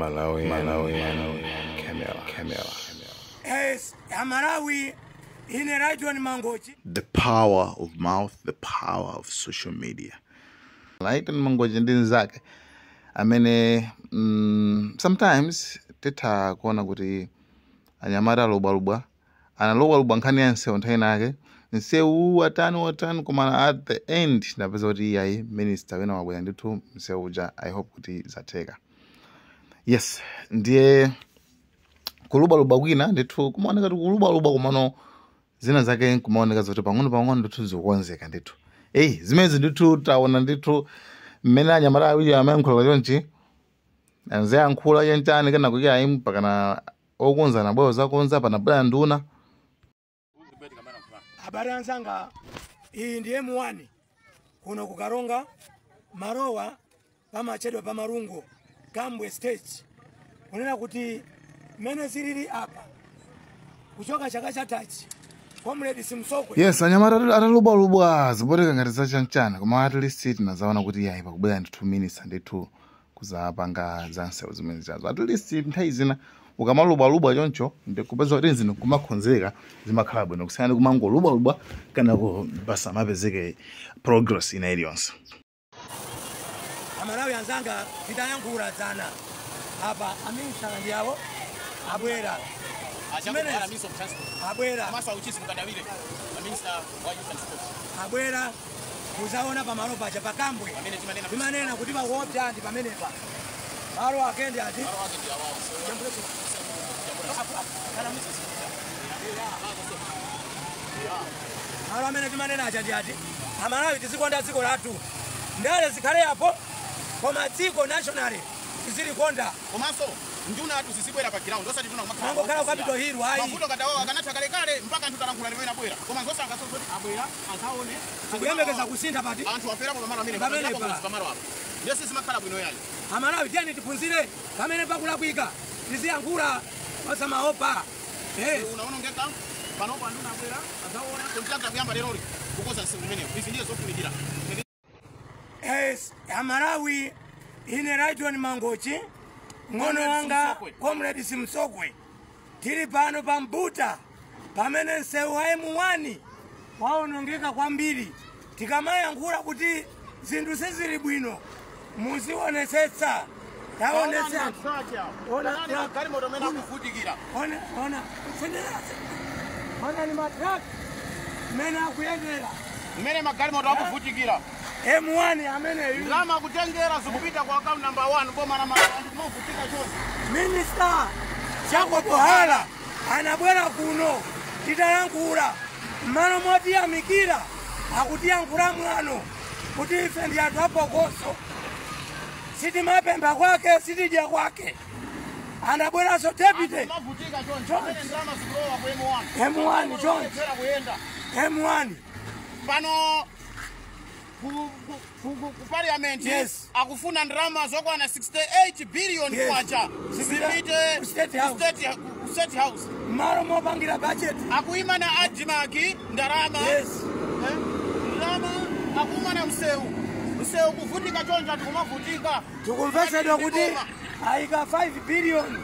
Malawi, Malawi, Camera, Camera. Yes, Amalawi ine Rayton Mangochi. The power of mouth, the power of social media. Rayton Mangochi ndi nzake amene sometimes titha kuona kuti anyamata alubwalubwa, analubwalubwa nkhani ya nsewu nthawi nake nsewu atani watani, koma at the end ndapeza kuti iyayi, minister wina wabwera ndithu, msewu uja I hope kuti zatheka. Yes, ndiye kulubwalubwa kwina ndithu kumaoneka kuti kulubwalubwa, komano zina zake kumaoneka zoti pang'ono pang'ono ndithu zikukonzeka ndithu. Eyi, zimezi ndithu taona ndithu mmene anyamata awiri amayankhula chonchi, anzeyankhula chanchani, kana kuti ayi, mpakana okonza nabwera zakonza, panabwera nduna. Abale anzanga, iyi ndi M1 kuno kukaronga marowa pamachedwa pamarungo Kambwe stage, kunena kuti mmene zilili apa kuchoka chaka chathachi, Comrade Simsokwe. Yes, anyamata atalubwalubwa zipoteka ngati zachanchana, koma at least tinazaona kuti yayi, pakubwera ndithu minister ndithu kuzapanga za nsewu zimene zazo. At least nthawi zina ukamalubwalubwa choncho ndikupeza kuti zinthu kumakonzeka, zimakhala bwino kusiyana ndi kumangolubwalubwa kanako pasamapezeke progress ina iliyonse. Amalawi anzanga, titayankhula dzana apa, a minister ndi awo abwera. Abwera. Abwera kuzaona pamalo paja pakambwe timanena kuti pakuopsa ndi pamenepa, malo akende ati malo amene timanena aja ndi ati. Amalawi, tizikonda dziko lathu, ndale zikhale apo, koma dziko nationally tizilikonda. Komanso nduna atu zizibwera pa ground, osati tuna kumakhala Mangokhala ku Capitol Hill, ayi. Mavuto katawawa akanatha kalekale, mpaka anthu talankhula limene abwera, koma zosangalatsa zoti abwera azaone. Tikuyembekeza kusintha pati? Anthu afera pamalo amene Pamene pa. pamalo apo ndiye sizimakhala bwino yayi. Amalawi, tiyeni tiphunzire, pamene pakulakwika tiziyankhula osamaopa. Eh. Unaonongeka panopo, anduna abwera azaona, contractor kuyamba leroli kukoza msewu umenewo. Izi ndiye zofunikira. Yes, Amalawi, ine Rayton Mangochi, ng'ono wanga Comrade Simsokwe, tili pano pa Mbuta pamene msewu wa M1 waonongeka kwambiri. Tikamayankhula kuti zinthu sizili bwino, muzionetsetsa, taonetsa. Ona truck. Galimoto amene akuvutikira. Ona, ona, sendera, ona ni ma truck mmene akuyendera. Mmene magalimoto akuvutikira. M1 ameneyu. Ndalama akutengera zikupita kwa account number 1 boma la Malawi, anthu kumavutika chonse. Minister Jacob Hara anabwera kuno titayankhula, mmalo motiyamikira akutiyankhula mwano kuti ife ndi anthu apokoso, sitimapempha kwake, sitidya kwake. Anabweranso deputy. Kumavutika chonse amene ndalama zikulowa ku M1. M1 chonse. Kulephera kuyenda. M1. Pano ku parliament akufuna ndalama zokwana 68 billion kwacha zipite Ku State House. ku State House. Mmalo mopangira budget. Akuyima na ADMARC ndalama. Eh? Ndalama akuma na msewu, msewu kuvutika choncho, anthu kumavutika. Tikumvesedwa kuti ayika 5 billion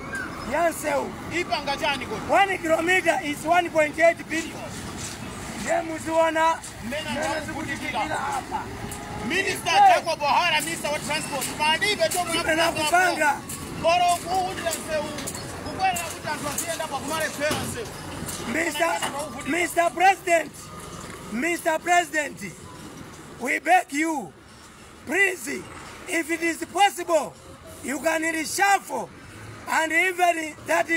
ya nsewu. Ipanga chani kodi? 1 kilometer is 1.8 billion. Ndiye muziona mmene mmene anthu akuvutikira. zikuchitikira apa. Minister Jacob Hara, minister wa transport, palibe chomwe Chimene akupanga. Oro kuwundira msewu kukwera kuti anthu aziyenda pakumalephera msewu. Mr. President, Mr. President, we beg you, please, if it is possible, you can reshuffle, and even that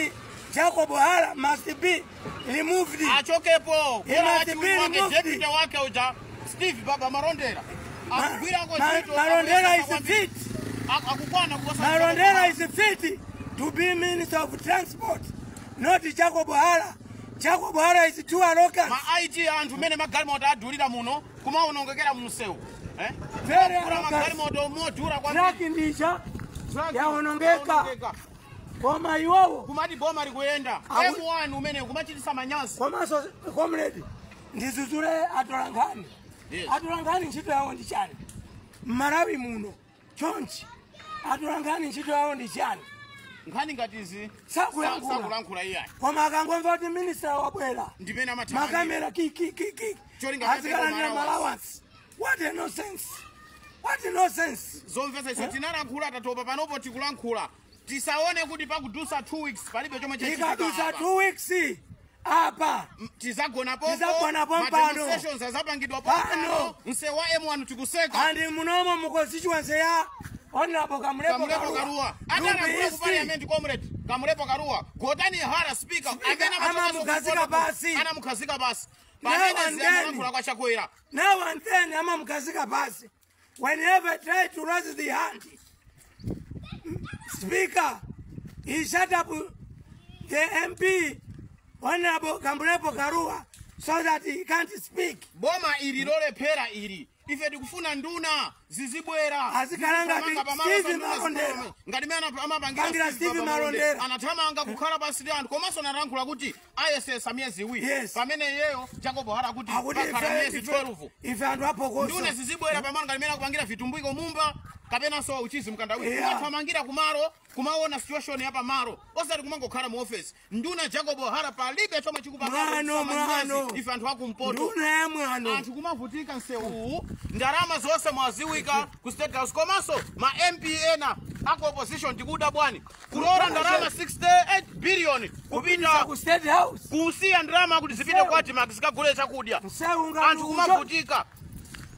Jacob Hara must be removed. Achokepo. He must be wake removed. Deputy wake uja Steve Baba Marondera akugwirako ntchito. Marondera is fit. Akukwana kuposa. Marondera is fit to be Minister of Transport, not Jacob Hara. Jacob Hara is too arrogant. Ma IT anthu mmene magalimoto adulira muno kumaonongekera mumsewu, eh? Very Kugula arrogant. magalimoto modula. Truck ndisha yaonongeka, koma iwowo Kumati boma likuyenda. M1 umene kumachitisa manyazi. Komanso comrade, ndizuzule atolankhani. Atolankhani ntchito yawo ndi chani mmalawi muno chonchi? Atolankhani ntchito yawo ndi chani? Nkhani ngati izi Sakulankhula. Sakulankhula iyayi. Koma akangomva kuti minister wabwera, ndimene amathamangira. Makamera kikikiki, Cholinga azikalandira ma allowance. What a nonsense, what a nonsense! Zomvetsa iso tinalankhula, tatopa. Panopo tikulankhula, tisaone kuti pakudusa 2 weeks palibe chomwe chachitika Ikadusa apa. 2 weeks apa, tizagona Tizagona pompo. pompano. Demonstrations azapangidwa Pano. pompano. Msewu wa M1 tikuseka. And munomo mu constituency ya Honorable Kamulepo Kamulepo Karuwa atalankhula ku parliament, comrade Kamulepo Karuwa, Gotani Hara, speaker, Speaker amene amachokanso amamukhazika kupoto pasi. Anamukhazika pasi. Now Pamene and then. ziyamalankhula kwa Chakwera. Now and then amamukazika pasi. Whenever try to raise the hand, speaker, he shut up the MP, Honorable Kamlepo Karuwa, so that he can't speak. Boma ili lolephera ili. Ife tikufuna nduna zizibwera. Azikhala ngati Zizithamanga pamalo Steve pa nduna Malondera. zithamanga. Ngati mene amapangira Pangira Steve Malondera. Anathamanga kukhala pansi ndi anthu, komanso analankhula kuti ayesesa miyezi 2, Yes. pamene iyeyo Jacob Hara kuti Akuti pakhala miyezi 12. Ife anthu apokoso. Nduna zizibwera pamalo ngati mene akupangira Vitumbiko Mumba kapenanso Uchizi Mkandawiri, kumathamangira kumalo, kumaona situation ya pamalo, osati kumangokhala mu office. Nduna Jacob Hara, palibe chomwe chikupanga. Mwano, mwano. Ife anthu akumpoto, Nduna ya mwano. anthu kumavutika. Msewu, ndalama zonse mwaziwika ku State House. Komanso ma MP ena aku opposition, tikuda bwani kulora ndalama 68 billion kupita ku State House, kusiya ndalama kuti zipite kwa ADMARC zikagule chakudya? Msewu ngati Anthu kumavutika,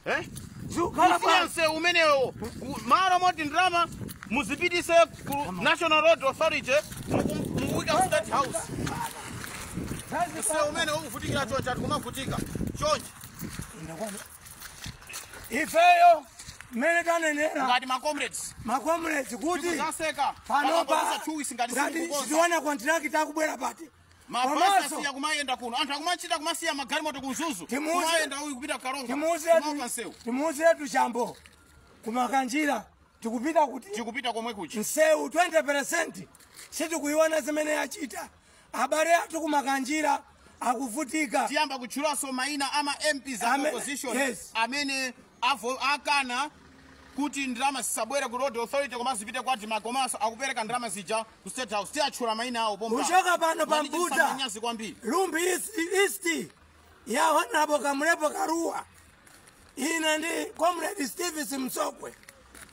eh? Zukhala Kusiya pa msewu umenewo malo moti ndalama muzipitise ku National Road Authority, mukuwika ku State House. Msewu umene ukuvutikira chonchi, anthu kumavutika chonchi. Ifeyo mmene tanenera ngati ma comrades, ma comrades kuti zaseka panopa panopa 2 weeks ngati ngati simukukonza. sitiona contract akubwera pati. Mabasi Komanso asiya kumayenda kuno, anthu akumachita kumasiya magalimoto ku Mzuzu, kumayenda uyu kupita Karonga, kumaoka msewu. Timuuziretu chambo kumakanjira tikupita kuti Tikupita komwe kuchi. Msewu 20% sitikuiona zimene yachita. Abale athu kumakanjira akuvutika. Tiyamba kutchulanso mayina ama MPs a opposition amene akana kuti ndalama zisabwere ku Road Authority koma zipite kwa ADMARC, komanso akupereka ndalama zija ku State House. Tiyatchula mayina awo pompa. Kuchoka pano pa Mbuta, Manyazi kwambiri. Lumbi East ya Honorable Kamlepo Karuwa, ine ndi Comrade Stevens Msokwe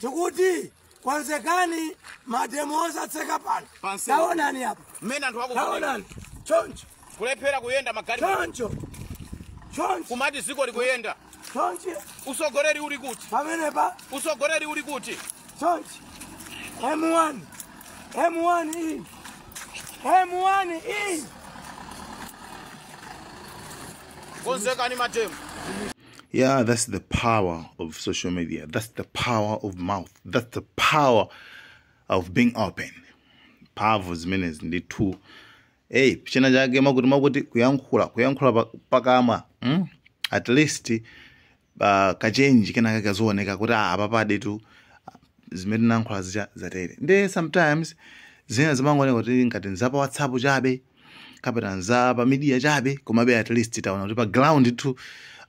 tikuti konzekani mademo osatseka pano. Pansewu. Taonani apa. Mmene anthu akuvutika. Taonani choncho. Kulephera kuyenda magalimoto. Choncho, choncho. Kumati ziko likuyenda. Chonchi. Usogoleri uli kuti? Pamenepa. Usogoleri uli kuti? Chonchi. M1, M1 E, M1 E. Konzekani mademo. Yeah, that's the power of social media. That's the power of mouth. That's the power of being open. Mphamvu zimenezi ndithu. Hey, china chake makuti makuti kuyankhula, kuyankhula pakamwa, At least kachenji kenaka kazooneka kuti ah, apa padetu zimene tinayankhula zija zatere. Nde sometimes zina zimangooneka kuti ngati nzapa WhatsApp chabe kapena nza pa media chabe, komabe at least taona kuti pa ground tu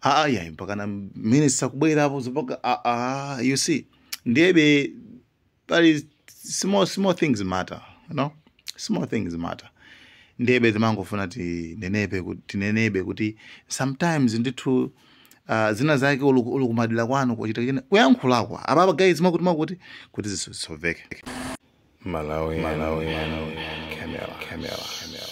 ah, ya mpakana minister kubwerapo zipaka. Ah, ah, you see, ndiyebe pali small small things matter. Small things matter. Ndiyebe zimangofuna tinenebe kuti sometimes ndithu zina zake uli kumadera kwanu kuchita china kuyankhulakwa apapa guys makuti makuti kuti zisoveke. Malawi, Malawi, Camera, Camera, Camera.